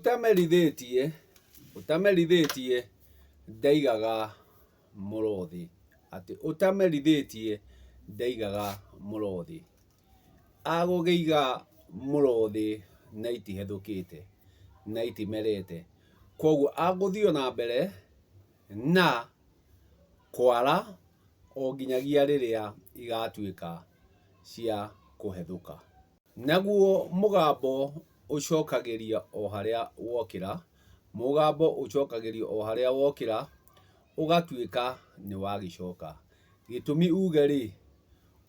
Ũtamerithĩtie, ũtamerithĩtie ndaigaga mũrothi. Atĩ ũtamerithĩtie ndaigaga mũrothi. Agũkĩiga mũrothi na itihethũkĩte, na itimerete. Kwoguo agũthiĩ o na mbere na kwara o nginyagia rĩrĩa igatuĩka cia kũhethũka. Naguo mũgambo ũcokagĩria o harĩa wokĩra, mũgambo ũcokagĩrio o harĩa wokĩra, ũgatuĩka nĩ wagĩcoka. Gĩtũmi uge-rĩ,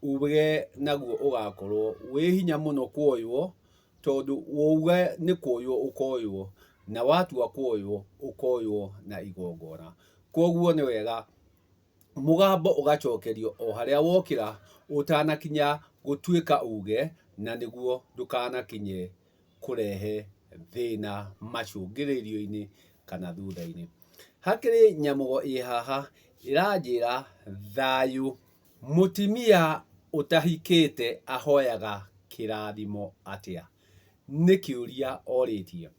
uge naguo ũgakorwo wĩ hinya mũno kuoywo, tondũ uge nĩ kuoywo ũkoywo, na watua kuoywo, ũkoywo na igongona. Kwoguo nĩ wega mũgambo ũgacokerio o harĩa wokĩra ũtanakinya gũtuĩka uge, na nĩguo ndũkanakinye kũrehe thĩna macũngĩrĩrio-inĩ kana thutha-inĩ. Hakĩrĩ nyamũgo ĩ haha ĩranjĩra thayũ, mũtimia ũtahikĩte ahoyaga kĩrathimo atĩa? Nĩ kĩũria orĩtie.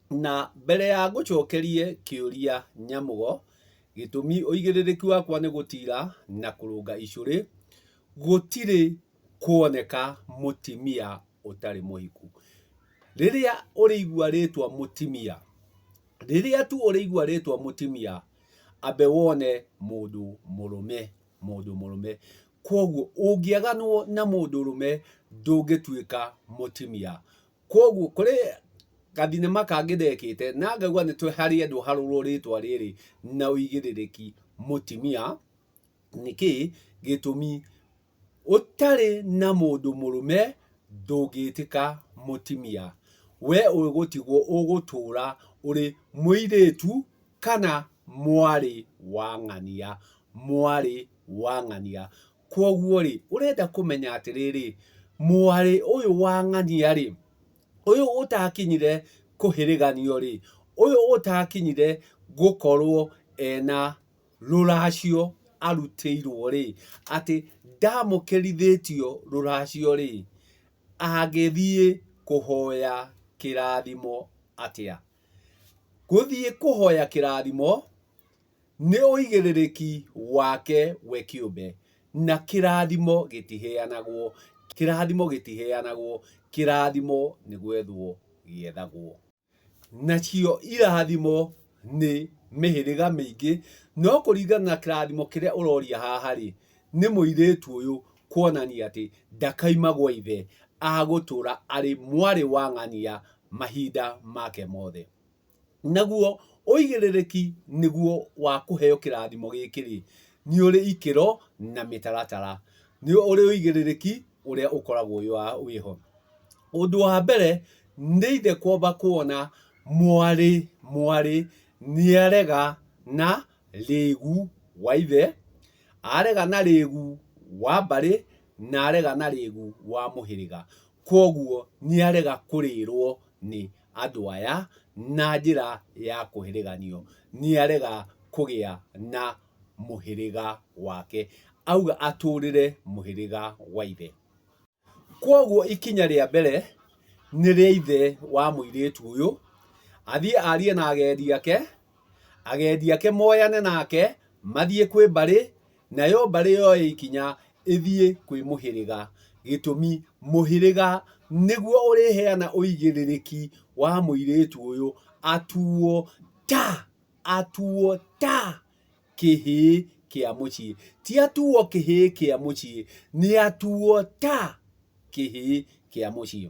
Na mbere ya ngũcokerie kĩũria nyamũgo, gĩtũmi ũigĩrĩrĩki wakwa nĩ gũtira na kũrũnga icũrĩ, gũtirĩ kuoneka mũtimia ũtarĩ mũhiku. Rĩrĩa ũrĩigua rĩtwa mũtimia, rĩrĩa tu ũrĩigua rĩtwa mũtimia, ambe wone mũndũ mũrũme, mũndũ mũrũme. Kwoguo ũngĩaganwo na mũndũrũme ndũngĩtuĩka mũtimia. Kwoguo kũrĩ gathinema kangĩ ndekĩte na ngaigua nĩ harĩendwo harũrwo rĩtwa rĩrĩ na ũigĩrĩrĩki mũtimia. Nĩkĩ gĩtũmi? Ũtarĩ na mũndũ mũrũme ndũngĩtĩka mũtimia. We ũgũtigwo ũgũtũra ũrĩ mũirĩtu kana mwarĩ wa ng'ania, mwarĩ wa ng'ania. Kwoguo rĩ, ũrenda kũmenya atĩrĩrĩ, mwarĩ ũyũ wa ng'ania rĩ, ũyũ ũtakinyire kũhĩrĩganio rĩ, ũyũ ũtakinyire gũkorwo ena rũracio arutĩirwo rĩ, atĩ ndamũkĩrithĩtio rũracio rĩ, angĩthiĩ kũhoya kĩrathimo atĩa? Gũthiĩ kũhoya kĩrathimo nĩ ũigĩrĩrĩki wake we kĩũmbe, na kĩrathimo gĩtiheanagwo, kĩrathimo gĩtiheanagwo, kĩrathimo nĩ gwethwo gĩethagwo. Nacio irathimo nĩ mĩhĩrĩga mĩingĩ, no kũringana na kĩrathimo kĩrĩa ũroria haha rĩ, nĩ mũirĩtu ũyũ kuonania atĩ ndakaima gwa ithe, agũtũra arĩ mwarĩ wa ng'ania mahinda make mothe. Naguo ũigĩrĩrĩki nĩguo wa kũheo kĩrathimo gĩkĩ rĩ, nĩ ũrĩ ikĩro na mĩtaratara. Nĩ ũrĩ ũigĩrĩrĩki ũrĩa ũkoragwo wĩho. Ũndũ wa mbere nĩ ithe kwamba kuona mwarĩ mwarĩ nĩ arega na rĩgu wa ithe, arega na rĩgu wa mbarĩ na arega na rĩgu wa mũhĩrĩga. Kwoguo nĩ arega kũrĩrwo nĩ andũ aya na njĩra ya kũhĩrĩganio. Nĩ arega kũgĩa na mũhĩrĩga wake. Auga atũrĩre mũhĩrĩga wa ithe. Kwoguo ikinya rĩa mbere nĩ rĩa ithe wa mũirĩtu ũyũ, athiĩ arie na agendi ake, agendi ake moyane nake, mathiĩ kwĩ mbarĩ, nayo mbarĩ yoe ikinya ĩthiĩ kwĩ mũhĩrĩga. Gĩtũmi, mũhĩrĩga nĩguo ũrĩheana ũigĩrĩrĩki wa mũirĩtu ũyũ atuo ta, atuo ta kĩhĩĩ kĩa mũciĩ. Ti atuo kĩhĩĩ kĩa mũciĩ, nĩ atuo ta kĩhĩĩ kĩa mũciĩ.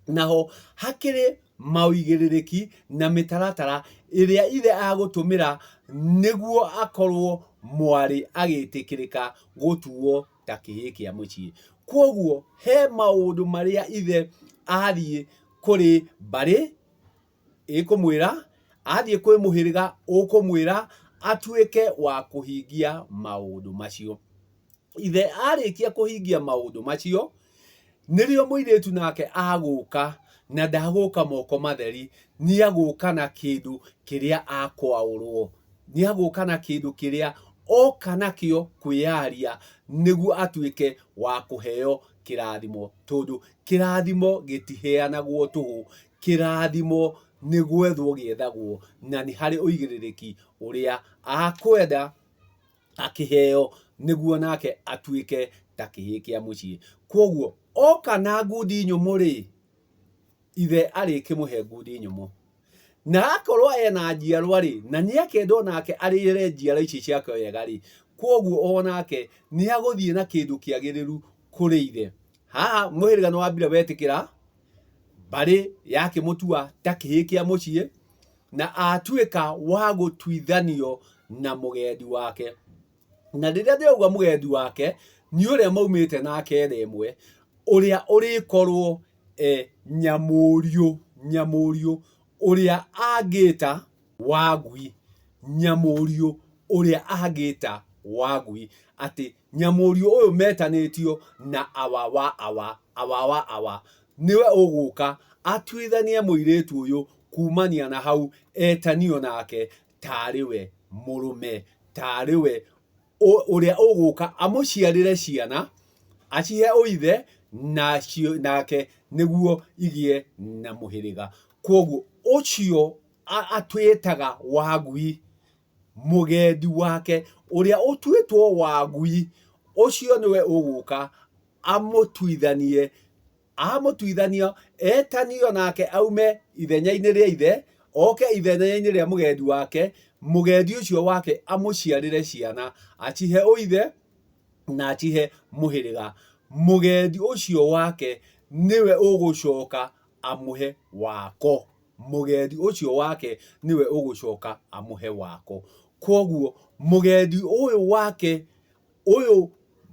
Naho hakĩrĩ maũigĩrĩrĩki na mĩtaratara ĩrĩa ithe agũtũmĩra nĩguo akorwo mwarĩ agĩtĩkĩrĩka gũtuo ta kĩhĩĩ kĩa mũciĩ. Kwoguo he maũndũ marĩa ithe athiĩ kũrĩ mbarĩ ĩkũmwĩra, athiĩ kwĩ mũhĩrĩga ũkũmwĩra atuĩke wa kũhingia maũndũ macio. Ithe arĩkia kũhingia maũndũ macio, nĩrĩo mũirĩtu nake agũka, na ndagũka moko matheri, nĩ agũka na kĩndũ kĩrĩa akwaũrwo. Nĩ agũka na kĩndũ kĩrĩa oka nakĩo kwĩyaria nĩguo atuĩke wa kũheo kĩrathimo, tondũ kĩrathimo gĩtiheanagwo tũhũ, kĩrathimo nĩ gwethwo gĩethagwo na nĩ harĩ ũigĩrĩrĩki ũrĩa akwenda akĩheo nĩguo nake atuĩke ta kĩhĩĩ kĩa mũciĩ. Kwoguo oka na ngundi nyũmũ rĩ, ithe arĩkĩmũhe ngundi nyũmũ. Na akorwo ena njiarwa rĩ, na nĩ akenda onake arĩre njiarwa ici ciake wega rĩ, kwoguo onake nĩ agũthiĩ na kĩndũ kĩagĩrĩru kũrĩ ithe. Haha mũhĩrĩga nĩ wambire wetĩkĩra, mbarĩ yakĩmũtua ta kĩhĩĩ kĩa mũciĩ, na atuĩka wa gũtuithanio na mũgendi wake. Na rĩrĩa ndĩrauga mũgendi wake, nĩ ũrĩa maumĩte nake nda ĩmwe, ũrĩa ũrĩkorwo e nyamũriũ, nyamũriũ ũrĩa angĩta Wangui, nyamũriũ ũrĩa angĩta Wangui, atĩ nyamũriũ ũyũ metanĩtio na awa wa awa, awa wa awa, nĩwe ũgũka atuithanie mũirĩtu ũyũ kumania na hau etanio nake tarĩ we mũrũme, tarĩ we ũrĩa ũgũka amũciarĩre ciana, acihe ũithe nacio nake nĩguo igĩe na mũhĩrĩga. Kwoguo ũcio atwĩtaga Wangui, mũgendi wake ũrĩa ũtuĩtwo Wangui, ũcio nĩwe ũgũka amũtuithanie Amũtuithanio, etanio nake aume ithenya-inĩ rĩa ithe, oke ithenya-inĩ rĩa mũgendi wake, mũgendi ũcio wake amũciarĩre ciana, acihe ũithe na acihe mũhĩrĩga. Mũgendi ũcio wake nĩwe ũgũcoka amũhe wako. Mũgendi ũcio wake nĩwe ũgũcoka amũhe wako. Kwoguo mũgendi ũyũ wake Ũyũ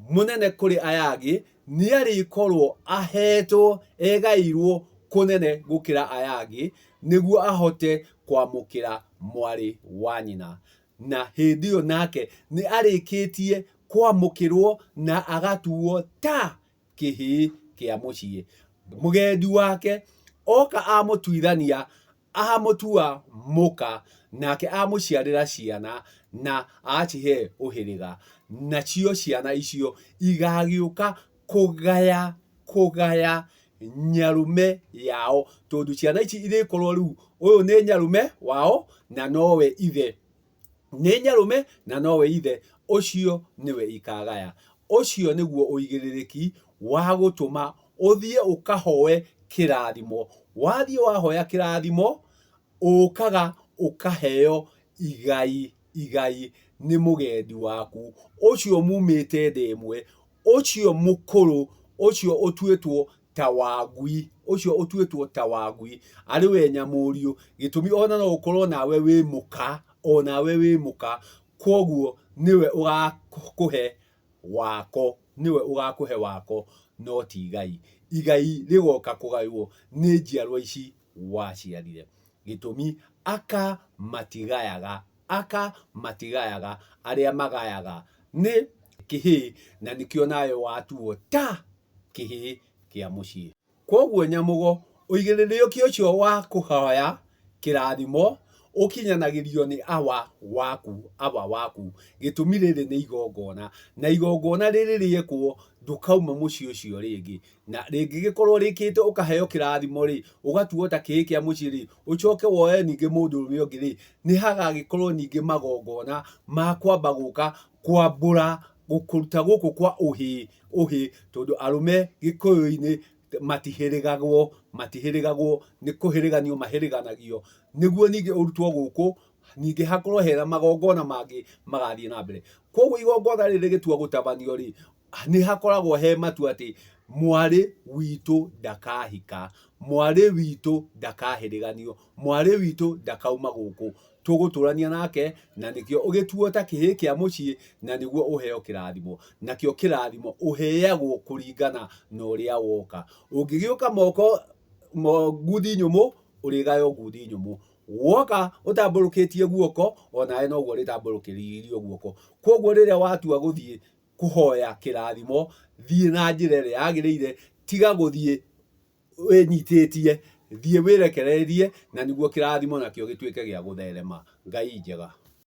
mũnene kũrĩ aya angĩ nĩarĩkorwo ahetwo, egaĩirwo kũnene gũkĩra aya angĩ, nĩguo ahote kwamũkĩra mwarĩ wa nyina. Na hĩndĩ ĩyo nake nĩ arĩkĩtie kwamũkĩrwo na agatuo ta kĩhĩĩ kĩa mũciĩ. Mũgendi wake oka amũtuithania amũtua mũka, nake amũciarĩra ciana, na acihe ũhĩrĩga, nacio ciana icio igagĩũka kũgaya kũgaya nyarũme yao, tondũ ciana ici irĩkorwo rĩu ũyũ nĩ nyarũme wao na nowe ithe. Nĩ nyarũme na nowe ithe, ũcio nĩwe ikagaya. Ũcio nĩguo ũigĩrĩrĩki wa gũtũma ũthiĩ ũkahoe kĩrathimo. Wathiĩ wahoya kĩrathimo, ũkaga ũkaheo igai igai nĩ mũgendi waku, ũcio mumĩte nda ĩmwe, ũcio mũkũrũ, ũcio ũtuĩtwo ta Wangui, ũcio ũtuĩtwo ta Wangui, arĩ we nyamũriũ, gĩtũmi ona no ũkorwo nawe wĩ mũka, onawe wĩ mũka, kwoguo nĩwe ũgakũhe wako, nĩwe ũgakũhe wako, no ti igai. Igai rĩgoka kũgaywo nĩ njiarwa ici waciarire. Gĩtũmi aka matigayaga, aka matigayaga, arĩa magayaga nĩ kĩhĩĩ na nĩkĩo nawe watuo ta kĩhĩĩ kĩa mũciĩ. Kwoguo Nyamũgo, ũigĩrĩrĩki ũcio wa kũhoya kĩrathimo ũkinyanagĩrio nĩ awa waku, awa waku. Gĩtũmi rĩrĩ nĩ igongona, na igongona rĩrĩ rĩekwo ndũkauma mũciĩ ũcio rĩngĩ. Na rĩngĩgĩkorwo rĩkĩte ũkaheo kĩrathimo rĩ, ũgatuo ta kĩhĩĩ kĩa mũciĩ rĩ, ũcoke woe ningĩ mũndũrũme ũngĩ rĩ, nĩ hagagĩkorwo ningĩ magongona ma kwamba gũka kwambũra kũruta gũkũ kwa ũhĩĩ ũhĩĩ, tondũ arũme gĩkũyũ-inĩ matihĩrĩgagwo, matihĩrĩgagwo, nĩ kũhĩrĩganio mahĩrĩganagio, nĩguo ningĩ ũrutwo gũkũ, ningĩ hakorwo hena magongona mangĩ magathiĩ na mbere. Koguo igongona rĩrĩ rĩgĩtua gũtabanio rĩ, nĩ hakoragwo he matua atĩ mwarĩ witũ ndakahika, mwarĩ witũ ndakahĩrĩganio, mwarĩ witũ ndakauma gũkũ, tũgũtũrania nake na nĩkĩo ũgĩtuo ta kĩhĩĩ kĩa mũciĩ na nĩguo ũheo kĩrathimo. Nakĩo kĩrathimo ũheagwo kũringana na ũrĩa woka. Ũngĩgĩũka moko ngundi nyũmũ, ũrĩgayo ngundi nyũmũ. Woka ũtambũrũkĩtie guoko, onawe noguo ũrĩtambũrũkĩrio guoko. Koguo rĩrĩa watua gũthiĩ kũhoya kĩrathimo, thiĩ na njĩra ĩrĩa yagĩrĩire, tiga gũthiĩ wĩnyitĩtie, thiĩ wĩrekereirie na nĩguo kĩrathimo nakĩo gĩtuĩke gĩa gũtherema. Ngai njega.